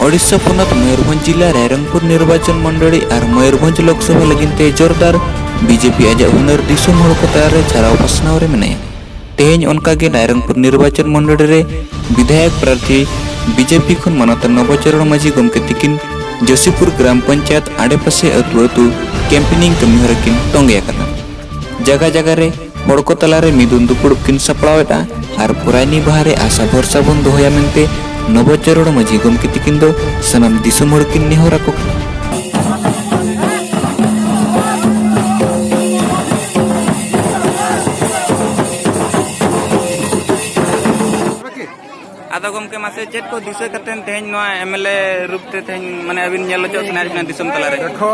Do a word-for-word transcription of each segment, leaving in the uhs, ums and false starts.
ᱳᱰᱤᱥᱟ ᱯᱚᱱᱚᱛ ᱢᱚᱭᱩᱨᱵᱷᱚᱸᱡᱽ ᱡᱤᱞᱟ ᱨᱟᱭᱨᱚᱝᱯᱩᱨ ᱱᱤᱨᱵᱟᱪᱚᱱ ᱢᱚᱱᱰᱚᱞᱤ ᱟᱨ ᱢᱚᱭᱩᱨᱵᱷᱚᱸᱡᱽ ᱞᱳᱠᱥᱚᱵᱷᱟ ᱞᱟᱹᱜᱤᱫ ᱛᱮ ᱡᱳᱨᱫᱟᱨ ᱵᱤᱡᱮᱯᱤ ᱟᱡᱟᱜ ᱦᱩᱱᱟᱹᱨ ᱫᱤᱥᱚᱢ ᱦᱚᱲ ᱠᱚ ᱛᱟᱞᱟᱨᱮ ᱪᱷᱟᱨᱟᱣ ᱯᱟᱥᱱᱟᱣ ᱨᱮ ᱢᱮᱱᱟᱭᱟ᱾ ᱛᱮᱦᱮᱧ ᱚᱱᱠᱟᱜᱮ ᱨᱟᱭᱨᱚᱝᱯᱩᱨ ᱱᱤᱨᱵᱟᱪᱚᱱ ᱢᱚᱱᱰᱚᱞᱤ ᱨᱮ ᱵᱤᱫᱷᱟᱭᱚᱠ ᱯᱨᱟᱨᱛᱷᱤ ᱵᱤᱡᱮᱯᱤ ᱠᱷᱚᱱ ᱢᱟᱱᱚᱛᱟᱱ ᱱᱚᱵᱚᱪᱚᱨᱚᱬ ᱢᱟᱹᱡᱷᱤ ᱜᱚᱢᱠᱮ ᱛᱤᱠᱤᱱ ᱡᱳᱥᱤᱯᱩᱨ ᱜᱨᱟᱢ ᱯᱚᱧᱪᱟᱭᱮᱛ ᱟᱰᱮᱯᱟᱥᱮ ᱟᱹᱛᱩ ᱟᱹᱛᱩ ᱠᱮᱢᱯᱮᱱᱤᱝ ᱠᱟᱹᱢᱤᱦᱚᱨᱟ ᱠᱤᱱ ᱛᱚᱸᱜᱮ ᱟᱠᱟᱫᱟ᱾ ᱡᱟᱜᱟ ᱡᱟᱜᱟ ᱨᱮ ᱦᱚᱲ ᱠᱚ ᱛᱟᱞᱟᱨᱮ ᱢᱤᱫᱩᱱ ᱫᱩᱯᱩᱲᱩᱵ ᱠᱤᱱ ᱥᱟᱯᱲᱟᱣᱮᱫᱼᱟ ᱟᱨ ᱯᱚᱨᱟᱭᱱᱤ ᱵᱟᱦᱟ ᱨᱮ ᱟᱥᱟ ᱵᱷᱚᱨᱥᱟ ᱵᱚᱱ ᱫᱚᱦᱚᱭᱟ ᱢᱮᱱᱛᱮ ᱱᱚᱵᱚᱪᱚᱨᱚᱬ ᱢᱟᱹᱡᱷᱤ ᱜᱚᱢᱠᱮ ᱛᱤᱠᱤᱱ ᱫᱚ ᱥᱟᱱᱟᱢ ᱫᱤᱥᱚᱢ ᱦᱚᱲ ᱠᱤᱱ ᱱᱮᱦᱚᱨ ᱟᱠᱚ ᱠᱟᱱᱟ᱾ ᱟᱫᱚ ᱜᱚᱢᱠᱮ, ᱢᱟᱥᱮ ᱪᱮᱫ ᱠᱚ ᱫᱤᱥᱟᱹ ᱠᱟᱛᱮ ᱛᱮᱦᱮᱧ ᱱᱚᱣᱟ ᱮᱢ ᱮᱞ ᱮ ᱨᱩᱯ ᱛᱮ ᱛᱮᱦᱮᱧ, ᱢᱟᱱᱮ, ᱟᱹᱵᱤᱱ ᱧᱮᱞ ᱦᱚᱪᱚᱜ ᱥᱟᱱᱟᱭᱮᱫ ᱵᱤᱱᱟ ᱫᱤᱥᱚᱢ ᱛᱟᱞᱟᱨᱮ? ᱫᱮᱠᱷᱚ,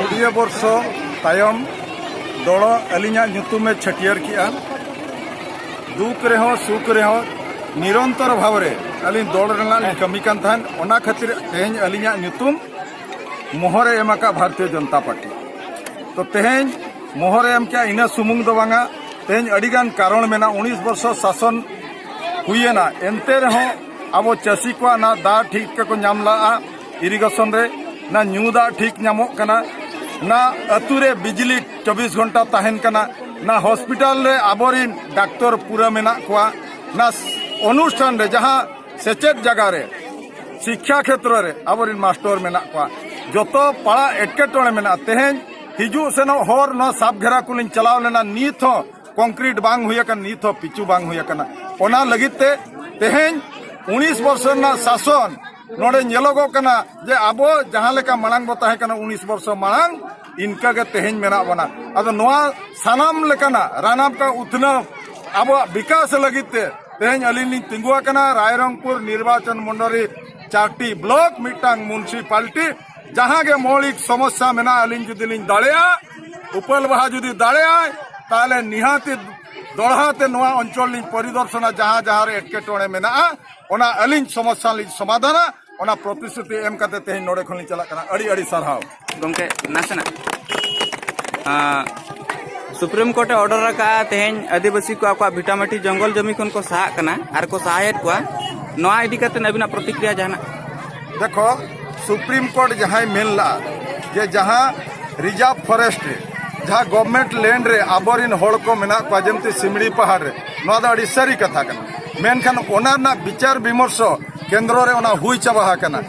ᱠᱩᱲᱤᱭᱟᱹ ᱵᱚᱨᱥᱚ ᱛᱟᱭᱚᱢ ᱫᱚᱲᱚ ᱟᱹᱞᱤᱧᱟᱜ ᱧᱩᱛᱩᱢᱮ ᱪᱷᱟᱹᱴᱭᱟᱹᱨ ᱠᱮᱜᱼᱟ᱾ ᱫᱩᱠ ᱨᱮᱦᱚᱸ ᱥᱩᱠ ᱨᱮᱦᱚᱸ ᱱᱤᱨᱚᱱᱛᱚᱨ ᱵᱷᱟᱵᱽ ᱨᱮ ᱟᱹᱞᱤᱧ ᱫᱚᱲ ᱨᱮᱱᱟᱜ ᱞᱤᱧ ᱠᱟᱹᱢᱤ ᱠᱟᱱ ᱛᱟᱦᱮᱸᱫ᱾ ᱚᱱᱟ ᱠᱷᱟᱹᱛᱤᱨ ᱛᱮᱦᱮᱧ ᱟᱹᱞᱤᱧᱟᱜ ᱧᱩᱛᱩᱢ ᱢᱚᱦᱚᱨᱮ ᱮᱢ ᱟᱠᱟᱫ ᱵᱷᱟᱨᱚᱛᱤᱭᱚ ᱡᱚᱱᱚᱛᱟ ᱯᱟᱨᱴᱤ᱾ ᱛᱚ ᱛᱮᱦᱮᱧ ᱢᱚᱦᱚᱨᱮ ᱮᱢ ᱠᱮᱜᱼᱟ, ᱤᱱᱟᱹ ᱥᱩᱢᱩᱝ ᱫᱚ ᱵᱟᱝᱟ, ᱛᱮᱦᱮᱧ ᱟᱹᱰᱤᱜᱟᱱ ᱠᱟᱨᱚᱱ ᱢᱮᱱᱟᱜᱼᱟ᱾ ᱩᱱᱤᱥ ᱵᱚᱨᱥᱚ ᱥᱟᱥᱚᱱ ᱦᱩᱭᱮᱱᱟ, ᱮᱱᱛᱮ ᱨᱮᱦᱚᱸ ᱟᱵᱚ ᱪᱟᱹᱥᱤ ᱠᱚᱣᱟᱜ ᱱᱟ ᱫᱟᱜ ᱴᱷᱤᱠ ᱛᱮᱠᱚ ᱧᱟᱢ ᱞᱟᱜᱼᱟ, ᱤᱨᱤᱜᱮᱥᱚᱱ ᱨᱮ ᱱᱟ ᱧᱩ ᱫᱟᱜ ᱴᱷᱤᱠ ᱧᱟᱢᱚᱜ ᱠᱟᱱᱟ, ᱱᱟ ᱟᱹᱛᱩ ᱨᱮ ᱵᱤᱡᱽᱞᱤ ᱪᱚᱵᱵᱤᱥ ᱜᱷᱚᱱᱴᱟ ᱛᱟᱦᱮᱱ ᱠᱟᱱᱟ, ᱱᱟ ᱦᱚᱥᱯᱤᱴᱟᱞ ᱨᱮ ᱟᱵᱚᱨᱤᱱ ᱰᱟᱠᱛᱚᱨ ᱯᱩᱨᱟᱹ ᱢᱮᱱᱟᱜ ᱠᱚᱣᱟ, ᱱᱟ ᱚᱱᱩᱥᱴᱷᱟᱱ ᱨᱮ ᱡᱟᱦᱟᱸ ᱥᱮᱪᱮᱫ ᱡᱟᱭᱜᱟ ᱨᱮ, ᱥᱤᱠᱠᱷᱟ ᱠᱷᱮᱛᱨᱚ ᱨᱮ ᱟᱵᱚᱨᱤᱱ ᱢᱟᱥᱴᱚᱨ ᱢᱮᱱᱟᱜ ᱠᱚᱣᱟ, ᱡᱚᱛᱚ ᱯᱟᱲᱟ ᱮᱴᱠᱮᱴᱚᱬᱮ ᱢᱮᱱᱟᱜᱼᱟ᱾ ᱛᱮᱦᱮᱧ ᱦᱤᱡᱩᱜ ᱥᱮᱱᱚᱜ ᱦᱚᱨ ᱱᱚᱣᱟ ᱥᱟᱵ ᱜᱷᱮᱨᱟ ᱠᱚᱞᱤᱧ ᱪᱟᱞᱟᱣ ᱞᱮᱱᱟ, ᱱᱤᱛ ᱦᱚᱸ ᱠᱚᱝᱠᱨᱤᱴ ᱵᱟᱝ ᱦᱩᱭ ᱟᱠᱟᱱᱟ, ᱱᱤᱛ ᱦᱚᱸ ᱯᱤᱪᱩ ᱵᱟᱝ ᱦᱩᱭ ᱟᱠᱟᱱᱟ᱾ ᱚᱱᱟ ᱞᱟᱹᱜᱤᱫ ᱛᱮ ᱛᱮᱦᱮᱧ ᱩᱱᱤᱥ ᱵᱚᱨᱥᱚ ᱨᱮᱱᱟᱜ ᱥᱟᱥᱚᱱ ᱱᱚᱰᱮ ᱧᱮᱞᱚᱜᱚᱜ ᱠᱟᱱᱟ ᱡᱮ ᱟᱵᱚ ᱡᱟᱦᱟᱸ ᱞᱮᱠᱟ ᱢᱟᱲᱟᱝ ᱵᱚ ᱛᱟᱦᱮᱸ ᱠᱟᱱᱟ ᱩᱱᱤᱥ ᱵᱚᱨᱥᱚ ᱢᱟᱲᱟᱝ, ᱤᱱᱠᱟᱹ ᱜᱮ ᱛᱮᱦᱮᱧ ᱢᱮᱱᱟᱜ ᱵᱚᱱᱟ᱾ ᱟᱫᱚ ᱱᱚᱣᱟ ᱥᱟᱱᱟᱢ ᱞᱮᱠᱟᱱᱟᱜ ᱨᱟᱱᱟᱯ ᱠᱟ ᱩᱛᱱᱟᱹᱣ ᱟᱵᱚᱣᱟᱜ ᱵᱤᱠᱟᱥ ᱞᱟᱹᱜᱤᱫ ᱛᱮ ᱛᱮᱦᱮᱧ ᱟᱹᱞᱤᱧ ᱞᱤᱧ ᱛᱤᱸᱜᱩ ᱟᱠᱟᱱᱟ᱾ ᱨᱟᱭᱨᱚᱝᱯᱩᱨ ᱱᱤᱨᱵᱟᱪᱚᱱ ᱢᱚᱱᱰᱚᱞᱤ ᱪᱟᱨᱴᱤ ᱵᱞᱚᱠ, ᱢᱤᱫᱴᱟᱝ ᱢᱩᱱᱥᱤᱯᱟᱞᱴᱤ, ᱡᱟᱦᱟᱸ ᱜᱮ ᱢᱳᱣᱞᱤᱠ ᱥᱚᱢᱚᱥᱥᱟ ᱢᱮᱱᱟᱜᱼᱟ, ᱟᱹᱞᱤᱧ ᱡᱩᱫᱤ ᱞᱤᱧ ᱫᱟᱲᱮᱭᱟᱜᱼᱟ, ᱩᱯᱟᱹᱞ ᱵᱟᱦᱟ ᱡᱩᱫᱤ ᱫᱟᱲᱮᱭᱟᱜᱼᱟᱭ, ᱛᱟᱦᱚᱞᱮ ᱱᱤᱦᱟᱹᱛᱤ ᱫᱚᱲᱦᱟ ᱛᱮ ᱱᱚᱣᱟ ᱚᱧᱪᱚᱞ ᱞᱤᱧ ᱯᱚᱨᱤᱫᱚᱨᱥᱚᱱᱟ, ᱡᱟᱦᱟᱸ ᱡᱟᱦᱟᱸ ᱨᱮ ᱮᱴᱠᱮᱴᱚᱬᱮ ᱢᱮᱱᱟᱜᱼᱟ, ᱚᱱᱟ ᱟᱹᱞᱤᱧ ᱥᱚᱢᱚᱥᱥᱟ ᱞᱤᱧ ᱥᱚᱢᱟᱫᱷᱟᱱᱟ᱾ ᱚᱱᱟ ᱯᱨᱚᱛᱤᱥᱨᱩᱛᱤ ᱮᱢ ᱠᱟᱛᱮ ᱛᱮᱦᱮᱧ ᱱᱚᱰᱮ ᱠᱷᱚᱱ ᱞᱤᱧ ᱪᱟᱞᱟᱜ ᱠᱟᱱᱟ᱾ ᱟᱹᱰᱤ ᱟᱹᱰᱤ ᱥᱟᱨᱦᱟᱣ᱾ ᱜᱚᱢᱠᱮ, ᱱᱟᱥᱮᱱᱟᱜ, ᱟᱸ, ᱥᱩᱯᱨᱤᱢ ᱠᱳᱨᱴ ᱮ ᱚᱨᱰᱟᱨ ᱟᱠᱟᱫᱼᱟ, ᱛᱮᱦᱮᱧ ᱟᱹᱫᱤᱵᱟᱹᱥᱤ ᱠᱚ ᱟᱠᱚᱣᱟᱜ ᱵᱷᱤᱴᱟᱢᱟᱴᱤ ᱡᱚᱝᱜᱚᱞ ᱡᱚᱢᱤ ᱠᱷᱚᱱ ᱠᱚ ᱥᱟᱦᱟᱜ ᱠᱟᱱᱟ ᱟᱨ ᱠᱚ ᱥᱟᱦᱟᱭᱮᱫ ᱠᱚᱣᱟ᱾ ᱱᱚᱣᱟ ᱤᱫᱤ ᱠᱟᱛᱮ ᱟᱹᱵᱤᱱᱟᱜ ᱯᱨᱚᱛᱤᱠᱨᱤᱭᱟ ᱡᱟᱦᱟᱱᱟᱜ? ᱫᱮᱠᱷᱚ, ᱥᱩᱯᱨᱤᱢ ᱠᱳᱨᱴ ᱡᱟᱦᱟᱸᱭ ᱢᱮᱱ ᱞᱟᱜᱼᱟ ᱡᱮ ᱡᱟᱦᱟᱸ ᱨᱤᱡᱟᱨᱵᱷ ᱯᱷᱚᱨᱮᱥᱴ ᱨᱮ, ᱡᱟᱦᱟᱸ ᱜᱚᱵᱷᱢᱮᱱᱴ ᱞᱮᱱᱰ ᱨᱮ ᱟᱵᱚᱨᱤᱱ ᱦᱚᱲ ᱠᱚ ᱢᱮᱱᱟᱜ ᱠᱚᱣᱟ, ᱡᱮᱢᱛᱤ ᱥᱤᱢᱲᱤ ᱯᱟᱦᱟᱲ ᱨᱮ, ᱱᱚᱣᱟ ᱫᱚ ᱟᱹᱰᱤ ᱥᱟᱹᱨᱤ ᱠᱟᱛᱷᱟ ᱠᱟᱱᱟ᱾ ᱢᱮᱱᱠᱷᱟᱱ ᱚᱱᱟ ᱨᱮᱱᱟᱜ ᱵᱤᱪᱟᱨ ᱵᱤᱢᱚᱨᱥᱚ ᱠᱮᱱᱫᱨᱚ ᱨᱮ ᱚᱱᱟ ᱦᱩᱭ ᱪᱟᱵᱟ ᱟᱠᱟᱱᱟ᱾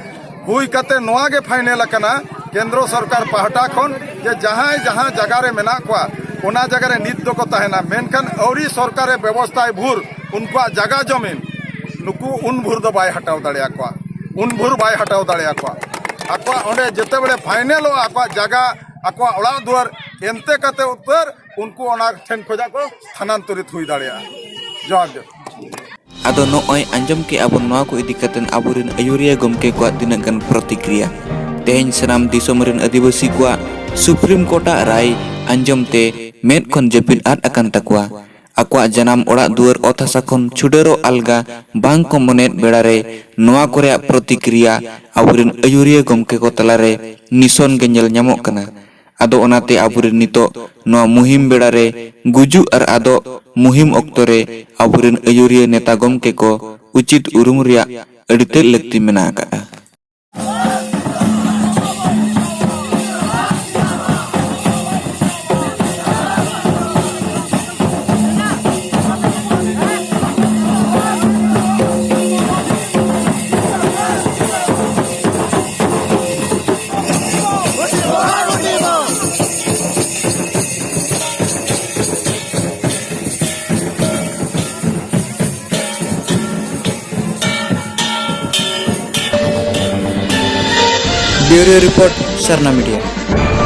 ᱦᱩᱭ ᱠᱟᱛᱮ ᱱᱚᱣᱟ ᱜᱮ ᱯᱷᱟᱭᱱᱮᱞ ᱟᱠᱟᱱᱟ ᱠᱮᱱᱫᱨᱚ ᱥᱚᱨᱠᱟᱨ ᱯᱟᱦᱴᱟ ᱠᱷᱚᱱ ᱡᱮ ᱡᱟᱦᱟᱸᱭ ᱡᱟᱦᱟᱸ ᱡᱟᱭᱜᱟ ᱨᱮ ᱢᱮᱱᱟᱜ ᱠᱚᱣᱟ, ᱚᱱᱟ ᱡᱟᱭᱜᱟ ᱨᱮ ᱱᱤᱛ ᱫᱚᱠᱚ ᱛᱟᱦᱮᱱᱟ, ᱢᱮᱱᱠᱷᱟᱱ ᱟᱹᱣᱨᱤ ᱥᱚᱨᱠᱟᱨᱮ ᱵᱮᱵᱚᱥᱛᱷᱟᱭ ᱵᱷᱳᱨ ᱩᱱᱠᱩᱣᱟᱜ ᱡᱟᱭᱜᱟ ᱡᱚᱢᱤᱱ ᱱᱩᱠᱩ ᱩᱱ ᱵᱷᱳᱨ ᱫᱚ ᱵᱟᱭ ᱦᱟᱛᱟᱣ ᱫᱟᱲᱮᱭᱟᱠᱚᱣᱟ, ᱩᱱ ᱵᱷᱳᱨ ᱵᱟᱭ ᱦᱟᱛᱟᱣ ᱫᱟᱲᱮᱭᱟᱠᱚᱣᱟ᱾ ᱟᱠᱚᱣᱟᱜ ᱚᱸᱰᱮ ᱡᱮᱛᱮ ᱵᱮᱲᱮ ᱯᱷᱟᱭᱱᱮᱞᱚᱜᱼᱟ ᱟᱠᱚᱣᱟᱜ ᱡᱟᱭᱜᱟ, ᱟᱠᱚᱣᱟᱜ ᱚᱲᱟᱜ ᱫᱩᱣᱟᱹᱨ, ᱮᱱᱛᱮ ᱠᱟᱛᱮ ᱩᱛᱟᱹᱨ ᱩᱱᱠᱩ ᱚᱱᱟ ᱴᱷᱮᱱ ᱠᱷᱚᱱᱟᱜ ᱠᱚ ᱥᱛᱷᱟᱱᱟᱱᱛᱚᱨᱤᱛ ᱦᱩᱭ ᱫᱟᱲᱮᱭᱟᱜᱼᱟ᱾ ᱡᱚᱦᱟᱨ, ᱡᱚᱦᱟᱨ᱾ ᱟᱫᱚ ᱱᱚᱜᱼᱚᱭ ᱟᱸᱡᱚᱢ ᱠᱮᱜᱼᱟ ᱵᱚᱱ ᱱᱚᱣᱟ ᱠᱚ ᱤᱫᱤ ᱠᱟᱛᱮ ᱟᱵᱚᱨᱮᱱ ᱟᱹᱭᱩᱨᱤᱭᱟᱹ ᱜᱚᱢᱠᱮ ᱠᱚᱣᱟᱜ ᱛᱤᱱᱟᱹᱜ ᱜᱟᱱ ᱯᱨᱚᱛᱤᱠᱨᱤᱭᱟ᱾ ᱛᱮᱦᱮᱧ ᱥᱟᱱᱟᱢ ᱫᱤᱥᱚᱢ ᱨᱮᱱ ᱟᱹᱫᱤᱵᱟᱹᱥᱤ ᱠᱚᱣᱟᱜ ᱥᱩᱯᱨᱤᱢ ᱠᱳᱨᱴᱟᱜ ᱨᱟᱭ ᱟᱸᱡᱚᱢ ᱛᱮ ᱢᱮᱫ ᱠᱷᱚᱱ ᱡᱟᱹᱯᱤᱫ ᱟᱫ ᱟᱠᱟᱱ ᱛᱟᱠᱚᱣᱟ᱾ ᱟᱠᱚᱣᱟᱜ ᱡᱟᱱᱟᱢ ᱚᱲᱟᱜ ᱫᱩᱣᱟᱹᱨ ᱚᱛ ᱦᱟᱥᱟ ᱠᱷᱚᱱ ᱪᱷᱩᱰᱟᱹᱨᱚᱜ ᱟᱞᱜᱟ ᱵᱟᱝ ᱠᱚ ᱢᱚᱱᱮᱭᱮᱫ ᱵᱮᱲᱟ ᱨᱮ ᱱᱚᱣᱟ ᱠᱚᱨᱮᱭᱟᱜ ᱯᱨᱚᱛᱤᱠᱨᱤᱭᱟ ᱟᱵᱚᱨᱮᱱ ᱟᱹᱭᱩᱨᱤᱭᱟᱹ ᱜᱚᱢᱠᱮ ᱠᱚ ᱛᱟᱞᱟᱨᱮ ᱱᱤᱥᱚᱱ ᱜᱮ ᱧᱮᱞ ᱧᱟᱢᱚᱜ ᱠᱟᱱᱟ᱾ ᱟᱫᱚ ᱚᱱᱟᱛᱮ ᱟᱵᱚᱨᱮᱱ ᱱᱤᱛᱚᱜ ᱱᱚᱣᱟ ᱢᱩᱦᱤᱢ ᱵᱮᱲᱟ ᱨᱮ ᱜᱩᱡᱩᱜ ᱟᱨ ᱟᱫᱚᱜ ᱢᱩᱦᱤᱢ ᱚᱠᱛᱚ ᱨᱮ ᱟᱵᱚᱨᱮᱱ ᱟᱹᱭᱩᱨᱤᱭᱟᱹ ᱱᱮᱛᱟ ᱜᱚᱢᱠᱮ ᱠᱚ ᱩᱪᱤᱛ ᱩᱨᱩᱢ ᱨᱮᱭᱟᱜ ᱟᱹᱰᱤ ᱛᱮᱫ ᱞᱟᱹᱠᱛᱤ ᱢᱮᱱᱟᱜ ᱟᱠᱟᱫᱼᱟ᱾ Bureau Report, Sarna Media.